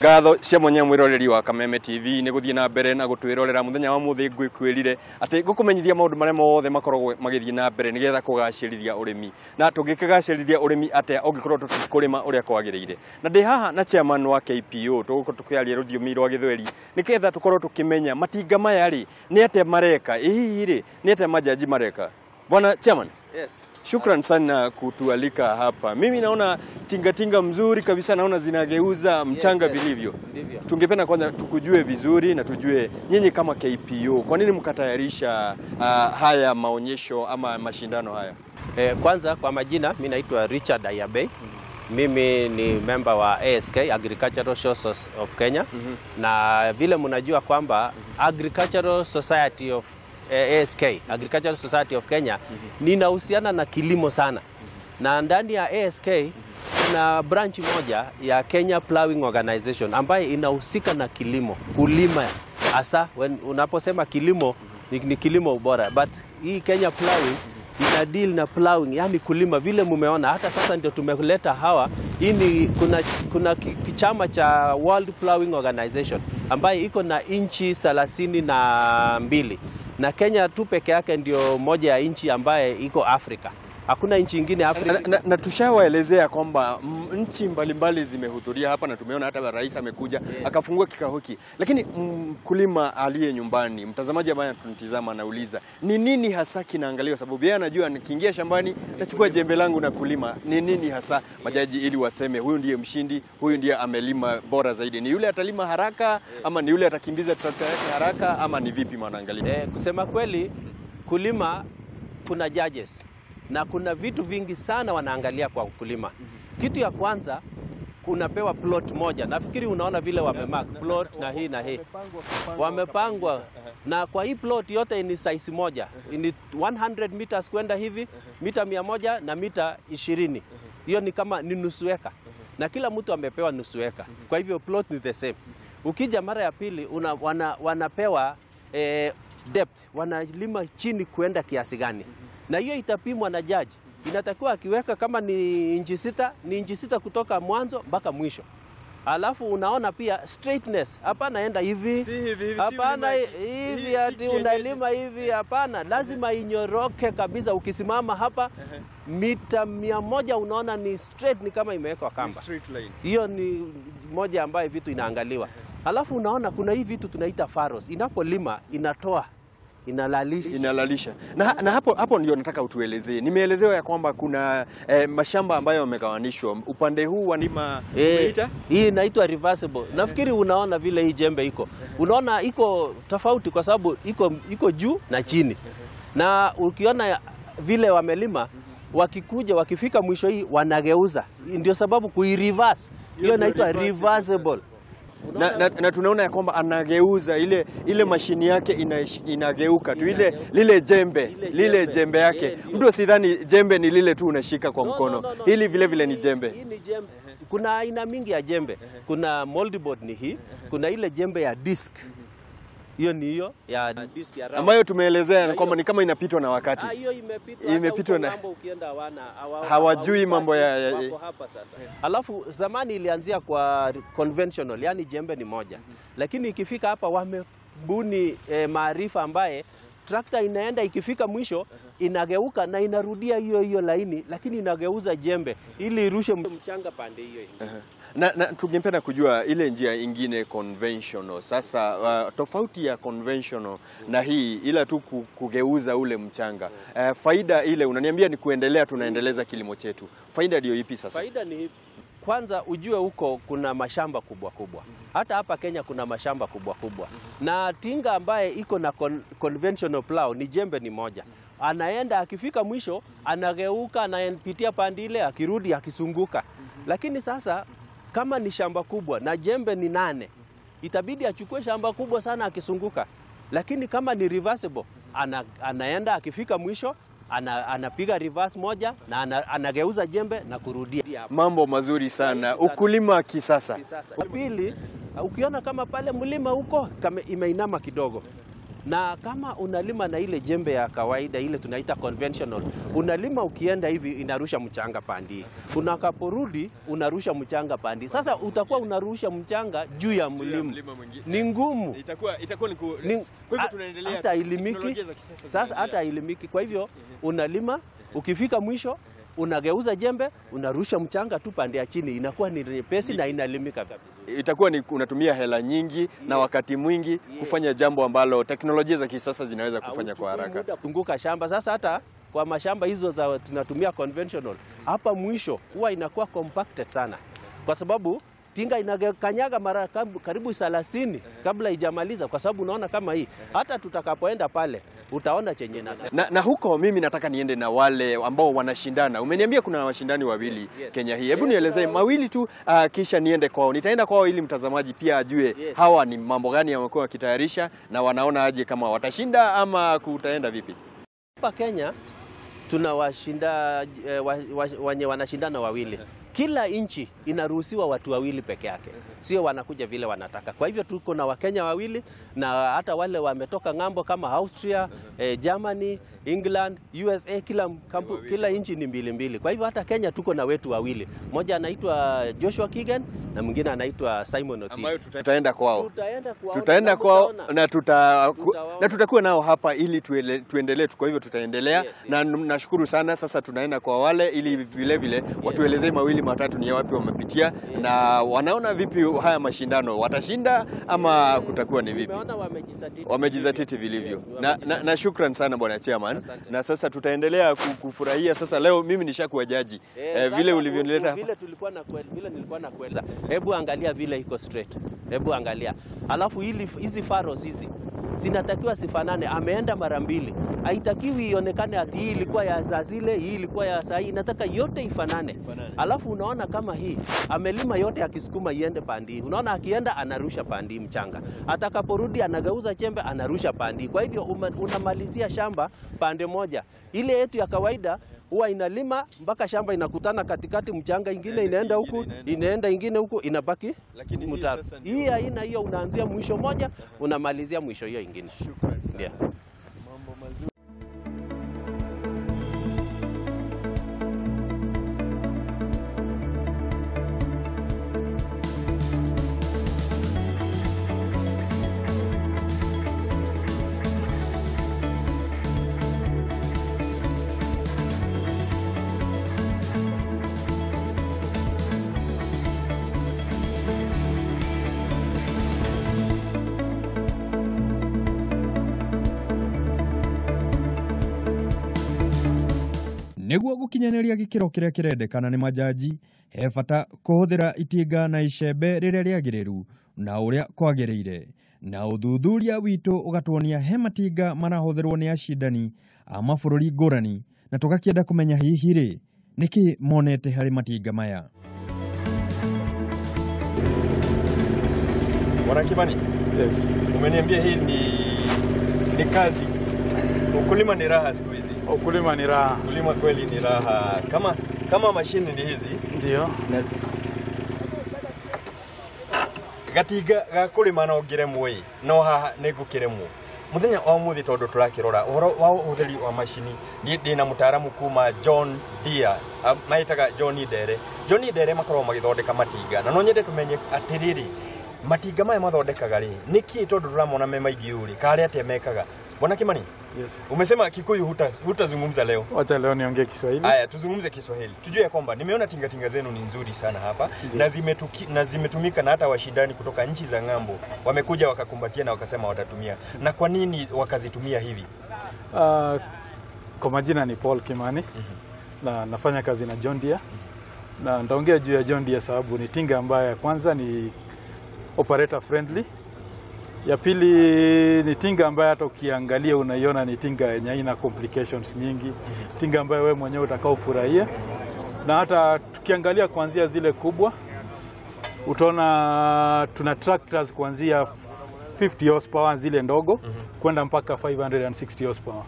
Ngatho cia mwanya mwiroreri wa Kameme TV ni guthie na mbere na gutwirorera muthenya wa muthi ngwikwirire ati ngukumenyithia maundu maria mothe makoragwo magithie na mbere nigetha kugacirithia urimi na tungikigacirithia urimi atia ungikorwo tutikurima uria kwagiriire na ndi haha na chairman wa KPO tugukorwo tukiaria rũthiomi rwa Gĩthweri niketha tukorwo tukimenya matinga maya ri ni atia mareka hihi ri ni atia majaji mareka. Bwana chairman. Yes. Shukran sana kutualika hapa. Mimi naona tingatinga mzuri kabisa, naona zinageuza mchanga. Yes, yes. Vilivyo. Ndivyo. Tungependa kwanza tukujue vizuri na tujue nyinyi kama KPO kwa nini mkatayarisha haya maonyesho ama mashindano haya? Kwanza kwa majina mimi naitwa Richard Ayabei. Mimi ni member wa ASK, Agricultural Show of Kenya. Na vile mnajua kwamba Agricultural Society of ASK, Agricultural Society of Kenya, ninahusiana na kilimo sana. Na ndani ya ASK kuna branch moja ya Kenya Plowing Organization ambayo inahusika na kilimo, kulima. Hasa unaposema kilimo ni kilimo bora, but hii Kenya Plowing ina deal na plowing, yani kulima vile mumeona. Hata sasa ndio tumeleta hawa. Hii ni kuna chama cha World Plowing Organization ambayo iko na inchi 32 na Kenya tu peke yake ndio moja ya inchi ambaye iko Afrika. Hakuna nchi nyingine Afrika. Na tushawaelezea kwamba nchi mbalimbali zimehudhuria hapa na tumeona hata rais amekuja akafungua kikao hiki. Lakini mkulima aliye nyumbani, mtazamaji ambaye anatutizama anauliza, ni nini hasa kinaangaliwa? Sababu yeye anajua nikiingia shambani nachukua jembe langu na kulima. Ni nini hasa majaji ili waseme huyu ndiye mshindi, huyu ndiye amelima bora zaidi? Ni yule atalima haraka ama ni yule atakimbiza trakta yake haraka ama ni vipi wanaangalia? Kusema kweli, kulima kuna judges na kuna vitu vingi sana wanaangalia kwa ukulima. Kitu ya kwanza, kunapewa plot moja. Nafikiri unaona vile wamemark plot na hii na hii. Wamepangwa. Na kwa hii plot yote ni size moja. Ni 100 meters kwenda hivi, mita 100 na mita 20. Hiyo ni kama ni nusu eka. Na kila mtu amepewa nusu eka. Kwa hivyo plot ni the same. Ukija mara ya pili wanapewa depth, wanalima chini kwenda kiasi gani. Na hiyo itapimwa na judge. Inatakiwa akiweka kama ni inchi 6, ni inchi 6 kutoka mwanzo mpaka mwisho. Alafu unaona pia straightness. Hapana enda hivi. Si hivi, hivi, hapana hivi ati unalima hivi, hapana. Lazima inyoroke kabisa. Ukisimama hapa mita 100 unaona ni straight, ni kama imewekwa kamba. Straight line. Hiyo ni moja ambayo vitu inaangaliwa. Alafu unaona kuna hii vitu tunaita furrows. Inapolima inatoa, inalalisha. Inalalisha. Na hapo ndio nataka utuelezee. Nimeelezewa ya kwamba kuna mashamba ambayo yamegawanishwa. Upande huu wanima hii inaitwa reversible. Nafikiri unaona vile hii jembe iko. Unaona iko tofauti kwa sababu iko juu na chini. Na ukiona vile wamelima, wakikuja wakifika mwisho hii wanageuza. Ndio sababu kuireverse. Hiyo inaitwa reversible. Na tunaona ya kwamba anageuza ile mashini yake inageuka tu ile lile jembe yake. Mtu asidhani jembe ni lile tu unashika kwa mkono. No. Hili vile vile ni jembe. Hii ni jembe. Kuna aina mingi ya jembe. Kuna moldboard ni hii, kuna ile jembe ya disc. Hiyo ni hiyo ya disc ya round. Ambayo tumeelezea kwamba ni kama inapitwa na wakati. Hiyo imepitwa na mambo ukienda hawajui mambo ya wako hapa sasa. Alafu zamani ilianzia kwa conventional, yani jembe ni moja. Lakini ikifika hapa wamebuni maarifa ambaye trakta inaenda ikifika mwisho inageuka na inarudia hiyo hiyo laini, lakini inageuza jembe ili irushe mchanga pande hiyo ingine. Na tungependa kujua ile njia ingine conventional. Sasa tofauti ya conventional na hii ila tu kugeuza ule mchanga. Faida ile unaniambia ni kuendelea, tunaendeleza kilimo chetu. Faida ndio ipi sasa? Faida ni ipi? Kwanza ujue huko kuna mashamba kubwa kubwa. Hata hapa Kenya kuna mashamba kubwa kubwa. Na tinga ambaye iko na conventional plow ni jembe ni moja. Anaenda akifika mwisho anageuka, anapitia pande ile, akirudi akisunguka. Lakini sasa kama ni shamba kubwa na jembe ni 8, itabidi achukue shamba kubwa sana akisunguka. Lakini kama ni reversible, anaenda akifika mwisho anapiga reverse moja na anageuza jembe na kurudia. Mambo mazuri sana. Ukulima kisasa. Pili, ukiona kama pale mlima huko kama imeinama kidogo. Na kama unalima na ile jembe ya kawaida ile tunaita conventional, unalima ukienda hivi inarusha mchanga pandi, unakaporudi unarusha mchanga pandi. Sasa utakuwa unarusha mchanga juu ya mlima, ni ngumu. Itakuwa ni kwa hivyo tunaendelea hata ilimiki. Sasa hata ilimiki. Kwa hivyo unalima, ukifika mwisho unageuza jembe, unarusha mchanga tu pande ya chini, inakuwa ni nyepesi na inalimika vizuri. Itakuwa ni unatumia hela nyingi na wakati mwingi kufanya jambo ambalo teknolojia za kisasa zinaweza kufanya kwa haraka. Muda punguka shamba. Sasa hata kwa mashamba hizo za tunatumia conventional, hapa mwisho huwa inakuwa compacted sana, kwa sababu tinga inakanyaga mara karibu 30 kabla ijamaliza, kwa sababu unaona kama hii hata tutakapoenda pale utaona chenye nasema. Na huko mimi nataka niende na wale ambao wanashindana. Umeniambia kuna washindani wawili Kenya hii. Hebu nielezee mawili tu kisha niende kwao. Nitaenda kwao ili mtazamaji pia ajue hawa ni mambo gani wamekuwa wakitayarisha na wanaona aje kama watashinda ama kutaenda vipi. Hapa Kenya tuna washinda wenye wanashindana wawili. Kila nchi inaruhusiwa watu wawili peke yake, sio wanakuja vile wanataka. Kwa hivyo tuko na Wakenya wawili na hata wale wametoka ng'ambo kama Austria, Germany, England, USA, kila nchi ni mbili mbili. Kwa hivyo hata Kenya tuko na wetu wawili. Mmoja anaitwa Joshua Kigen na mwingine anaitwa Simon Otieno. Ambayo tutaenda kwao. Tutaenda kwao na tutakuwa nao hapa ili tuendelee. Kwa hivyo tutaendelea. Na nashukuru sana. Sasa tunaenda kwa wale ili vile vile watuelezee mawili matatu ni wapi wamepitia na wanaona vipi haya mashindano, watashinda ama kutakuwa ni vipi. Wamejizatiti vilivyo. Na shukran sana bwana chairman. Na sasa tutaendelea kufurahia. Sasa leo mimi nishakuwa jaji vile ulivyonileta hapa. Vile tulikuwa na vile nilikuwa na kueleza. Hebu angalia vile iko straight. Hebu angalia. Alafu hizi faros hizi zinatakiwa sifanane. Ameenda mara mbili. Haitakiwi ionekane ati hii ilikuwa ya saa zile, hii ilikuwa ya saa hii. Nataka yote ifanane. Alafu unaona kama hii amelima yote akisukuma iende pandi. Unaona akienda anarusha pandi mchanga. Atakaporudi anageuza chembe anarusha pandi. Kwa hivyo unamalizia shamba pande moja. Ile yetu ya kawaida huwa inalima mpaka shamba inakutana katikati, mchanga ingine inaenda huku, inaenda ingine huku, inabaki mtaro. Hii haina hiyo, unaanzia mwisho moja unamalizia mwisho hiyo ingine. Shukrani sana. Mambo mazuri. Nĩguo gũkinyanĩria gĩkĩro kĩrĩa kĩrendekana nĩ majaji, he bata kũhũthĩra itinga na icembe rĩrĩa rĩagĩrĩru na ũrĩa kwagĩrĩire. Na ũthuthuria witũ ũgatuonia he matinga marahũthĩrwo nĩ acindani a mabũrũri ngũrani, na tũgakĩenda kũmenya hihi rĩ nĩkĩ monete harĩ matinga maya. Bwana Kimani, yes. Umeniambia hii ni kazi. Ukulima ni raha siku hizi. Ukulima ni raha. Ukulima kweli ni raha. Kama mashine ni hizi. Ndio. Gatiga ga kulima no ngiremwo ĩ, no haha nĩ ngũkĩremwo. Muthenya wa umuthi tondu turakirora uhoro wa uhuthiri wa macini, ni ndina mutaaramu kuma John Deere, maitaga John Deere. John Deere makoragwo magithondeka matinga, na no nyende tumenye atiriri matinga maya mathondekaga ri niki tondu turamona me maingi uri kare atia mekaga. Bwana Kimani? Yes. Umesema Kikuyu hutazungumza leo. Wacha leo niongee Kiswahili. Haya, tuzungumze Kiswahili. Tujue kwamba nimeona tingatinga zenu ni nzuri sana hapa na zimetumika na hata washindani kutoka nchi za ng'ambo wamekuja wakakumbatia na wakasema watatumia. Na kwa nini wakazitumia hivi? Kwa majina ni Paul Kimani. Na nafanya kazi na John Deere. Na nitaongea juu ya John Deere sababu ni tinga ambaye kwanza ni operator friendly. Ya pili ni tinga ambayo hata ukiangalia unaiona ni tinga yenye haina complications nyingi. Tinga ambayo wewe mwenyewe utakao furahia. Na hata tukiangalia kuanzia zile kubwa utaona tuna tractors kuanzia 50 horsepower zile ndogo kwenda mpaka 560 horsepower.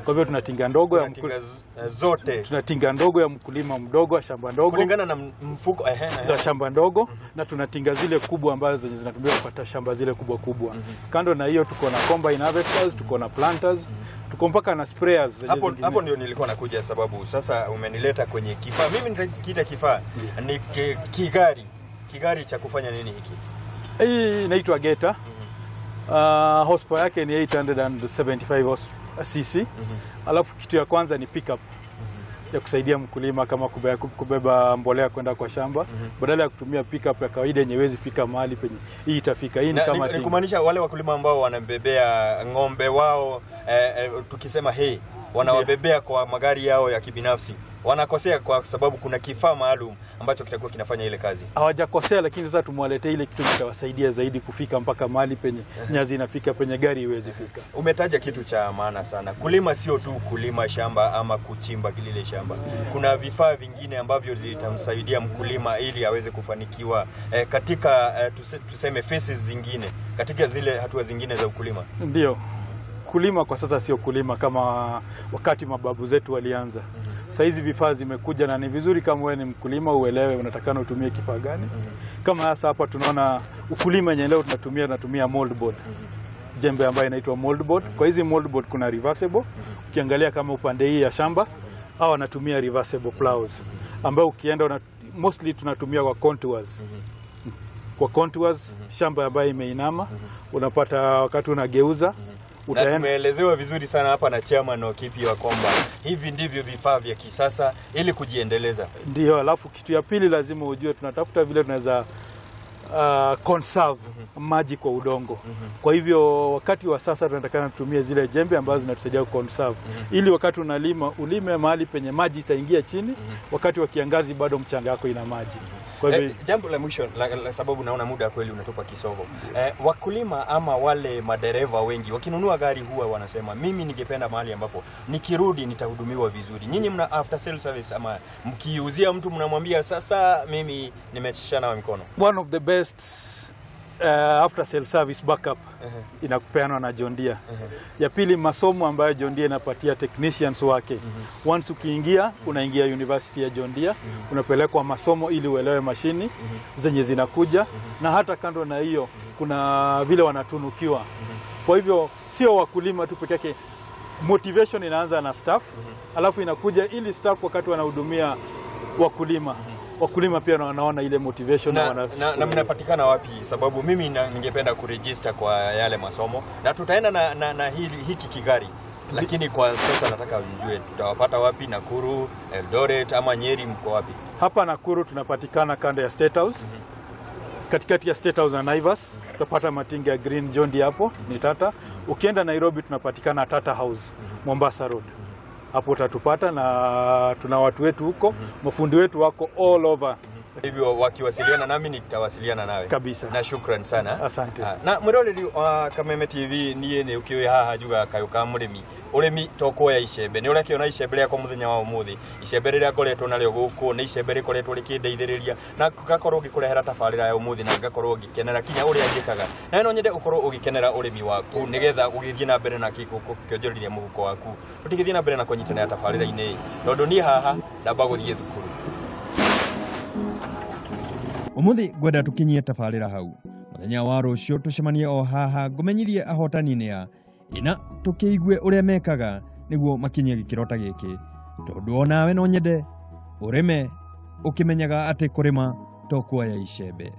Kwa hivyo tuna tinga ndogo ya Tinga zote. Tuna tinga ndogo ya mkulima mdogo wa shamba ndogo kulingana na mfuko la shamba ndogo, na tuna tinga zile kubwa ambazo zenye zinatumika kupata shamba zile kubwa kubwa. Kando na hiyo tuko na combine harvesters, tuko na planters, tuko mpaka na sprayers zenye Hapo, zingine. hapo ndio nilikuwa nakuja, sababu sasa umenileta kwenye kifaa. Mimi nitakiita kifaa ni kigari. Kigari cha kufanya nini hiki? Hii inaitwa Geta. Horsepower yake ni 875 horse cc. Alafu kitu ya kwanza ni pickup ya kusaidia mkulima kama kubeba mbolea kwenda kwa shamba, badala ya kutumia pickup ya kawaida yenye haiwezi fika mahali penye hii itafika. Hii ni Na, kama ni tinga. kumaanisha wale wakulima ambao wanabebea ng'ombe wao tukisema hey, wanawabebea kwa magari yao ya kibinafsi wanakosea, kwa sababu kuna kifaa maalum ambacho kitakuwa kinafanya ile kazi. Hawajakosea, lakini sasa tumwaletee ile kitu kitawasaidia zaidi kufika mpaka mahali penye nyazi inafika, penye gari iwezi fika. Umetaja kitu cha maana sana. Kulima sio tu kulima shamba ama kuchimba lile shamba. Kuna vifaa vingine ambavyo zitamsaidia mkulima ili aweze kufanikiwa katika tuseme phases zingine, katika zile hatua zingine za ukulima. Ndio, kulima kwa sasa sio kulima kama wakati mababu zetu walianza. Sasa hizi vifaa zimekuja, na ni vizuri kama wewe ni mkulima uelewe unatakana utumie kifaa gani. Kama sasa hapa tunaona ukulima yenye leo tunatumia mold board. Jembe ambayo inaitwa mold board. Kwa hizi mold board kuna reversible. Ukiangalia kama upande hii ya shamba au wanatumia reversible plows ambayo ukienda mostly tunatumia kwa contours. Kwa contours, shamba ambayo imeinama, unapata wakati unageuza Na tumeelezewa vizuri sana hapa na chairman wa KIPI kwamba hivi ndivyo vifaa vya kisasa ili kujiendeleza. Ndio, alafu kitu ya pili lazima ujue tunatafuta vile tunaweza conserve maji kwa udongo. Kwa hivyo wakati wa sasa tunatakana tutumie zile jembe ambazo zinatusaidia kuconserve, ili wakati unalima ulime mahali penye maji itaingia chini, wakati wa kiangazi bado mchanga wako ina maji. Kwa hivyo Jambo la mwisho la sababu naona muda kweli unatupa kisogo. Wakulima ama wale madereva wengi wakinunua gari huwa wanasema mimi ningependa mahali ambapo nikirudi nitahudumiwa vizuri. Nyinyi mna after sale service ama mkiuzia mtu mnamwambia sasa mimi nimechishana mikono? One of the best after sale service backup inakupeanwa na John Deere. Ya pili, masomo ambayo John Deere inapatia technicians wake. Once ukiingia, unaingia university ya John Deere, unapelekwa masomo ili uelewe mashini zenye zinakuja, na hata kando na hiyo kuna vile wanatunukiwa. Kwa hivyo sio wakulima tu peke yake, motivation inaanza na staff, alafu inakuja ili staff wakati wanahudumia wakulima, wakulima pia wanaona ile motivation na mnapatikana wapi? Sababu mimi ningependa kuregister kwa yale masomo na tutaenda na hiki kigari, lakini kwa sasa nataka mjue tutawapata wapi? Nakuru, Eldoret ama Nyeri, mko wapi? Hapa Nakuru tunapatikana kando ya State House. Katikati ya State House na Naivas utapata matinga ya green John Deere, hapo ni Tata. Ukienda Nairobi tunapatikana Tata House, Mombasa Road. Hapo utatupata, na tuna watu wetu huko, mafundi wetu wako all over. Hivyo wakiwasiliana nami nitawasiliana nawe kabisa. Na shukran sana. Asante. Na mwiroreri wa Kameme TV, niĩ nĩ ũkĩũĩ haha njugaga kayũ ka mũrĩmi. Ũrĩmi to kuoya icembe, nĩ ũrakĩona icembe rĩakwa mũthenya wa ũmũthĩ, icembe rĩrĩa ngoretwo narĩo gũkũ nĩ icembe rĩkoretwo rĩkĩndeithĩrĩria na ngakorwo ngĩkũrehera tabarĩra ya ũmũthĩ, na ngakorwo ngĩkenera kinya ũrĩa njĩkaga. Na no nyende ũkorwo ũgĩkenera ũrĩmi waku nĩgetha ũgĩthiĩ na mbere na kũkĩonjorithia mũhuko waku. Tũtigĩthiĩ na mbere na kũnyitanĩra tabarĩra-inĩ, tondũ niĩ haha ndamba gũthiĩ thukuru. Umuthi ngwenda tukinyie tabarĩra hau. Mũthenya wa rũciũ tũcemanie o haha ngũmenyithie ahotani nĩ a ina, tũkĩigue ũrĩa mekaga nĩguo makinyie gĩkĩro ta gĩkĩ, tondũ onawe no nyende ũrĩme ũkĩmenyaga atĩ kũrĩma to kuoya icembe.